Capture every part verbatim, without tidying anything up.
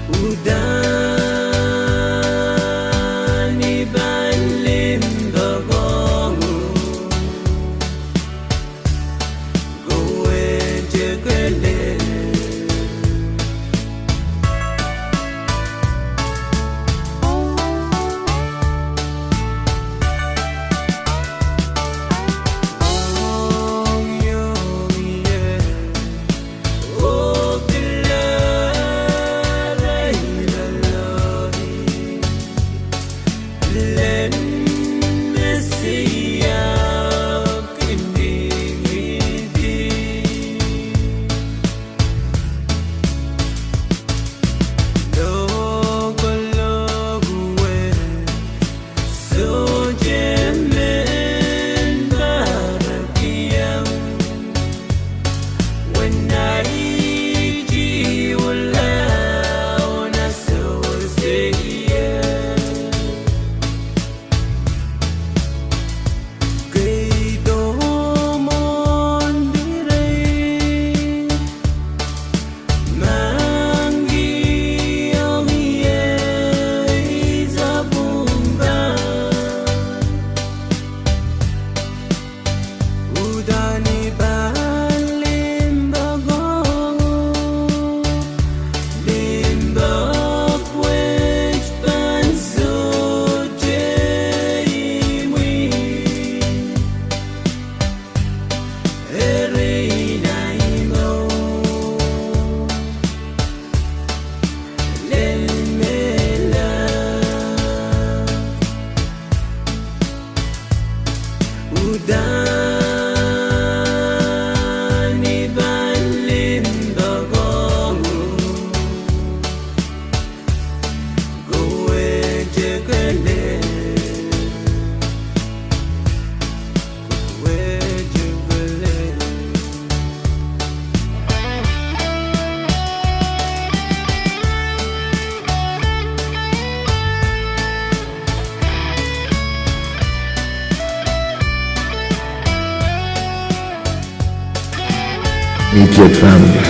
Uhdahn I pahn limpoak ong uhk, kowehte kelehpw. Uhdahn I pahn limpoak ong uhk, limpoak wet pahn sohte imwi. Eri nai mour lel mehla. Uhdahn I pahn limpoak ong uhk, kowehte kelehpw, kowehte kelehpw. Idiot family.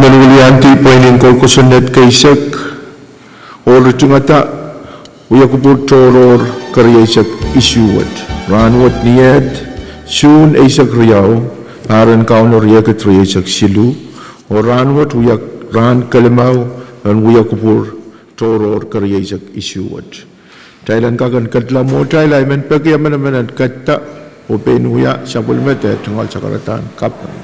Men weliandi pweinen koukosonned keisek, oh ritingada wiakupwur tohrohr kerieisek isuh wet. Rahnwet ni eh, Suhn eisek riau, pahr en Kauno riekid rieisek siluh, oh rahnwet wia rahn kelimau en wiakupwur tohrohr kerieisek isuh wet. Kitail en kak en ketla mwohtail, ahi men peki emenemen en ketido oh pein wia sapwellime de tungoal sakaradahn kaping.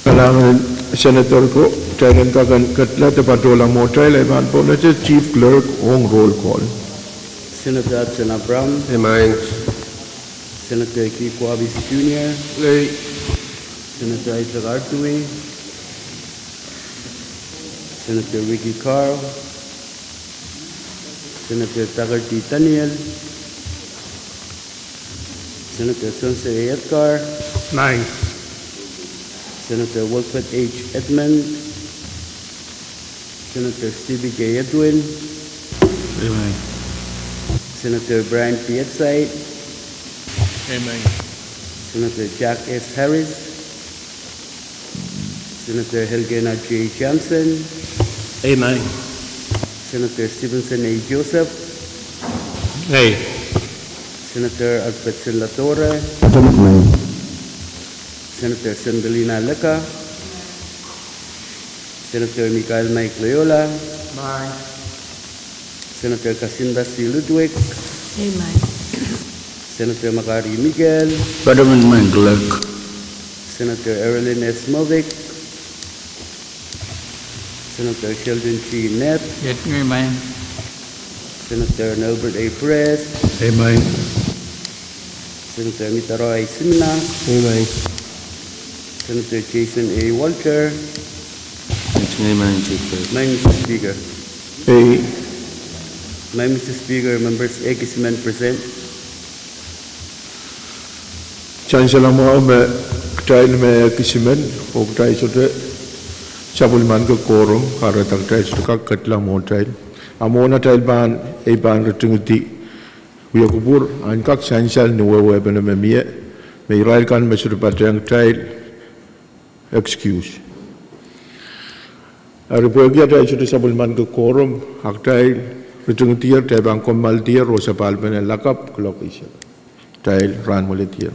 Kalahngan en Senator ko, kitail en kak en ketla de patohla mwohtail, ahi pahn pohnete Chief Clerk ong roll call. Senator Absen Abraham. Emen. Senator Keith Wabi Junior. Ei. Senator Isaac Artui. Senator Ricky Carl. Senator Tucker D. Daniel. Senator Spencer A. Edgar. Emen. Senator Wilfred H. Edmund. Senator Stevie K. Edwin. Emen. Senator Brian P. Etzai. Emen. Senator Jack S. Harris. Senator Elkena J. Johnson. Emen. Senator Stevenson A. Joseph. Ei. Senator Alfred Senlatore. Emen. Senator Sembelina Leka. Senator Michael Mike Loyola. Emen. Senator Kasinda C. Ludwig. Emen. Senator Makari Miguel. Emen, Mike Lek. Senator Erilyn S. Movic. Senator Sheldon G. Nett. Emen. Senator Norbert A. Press. Emen. Senator Mitaro I. Simina. Emen. Senator Jason A. Walter. Emen, Mister Speaker. Ei. Emen, Mister Speaker, members ekis men present. Sansal mwahu me kitail me ekis men, oh kitail sohte sapwellimaniki quorum, kahrehda kitail sohte kak ketla mwohtail. A mwohn atail pahn, ei pahn ritingidi wiakupwur, en kak sansal ni wehwehpen me mie, me irail kan me sohte patehng kitail excuse. Eri pwehki atail sohte sapwellimaniki quorum, a kitail ritingdier, kitail pahn kommoaldier oh sapahl pene lakapw kuloak eisek. Kitail rahnweledier.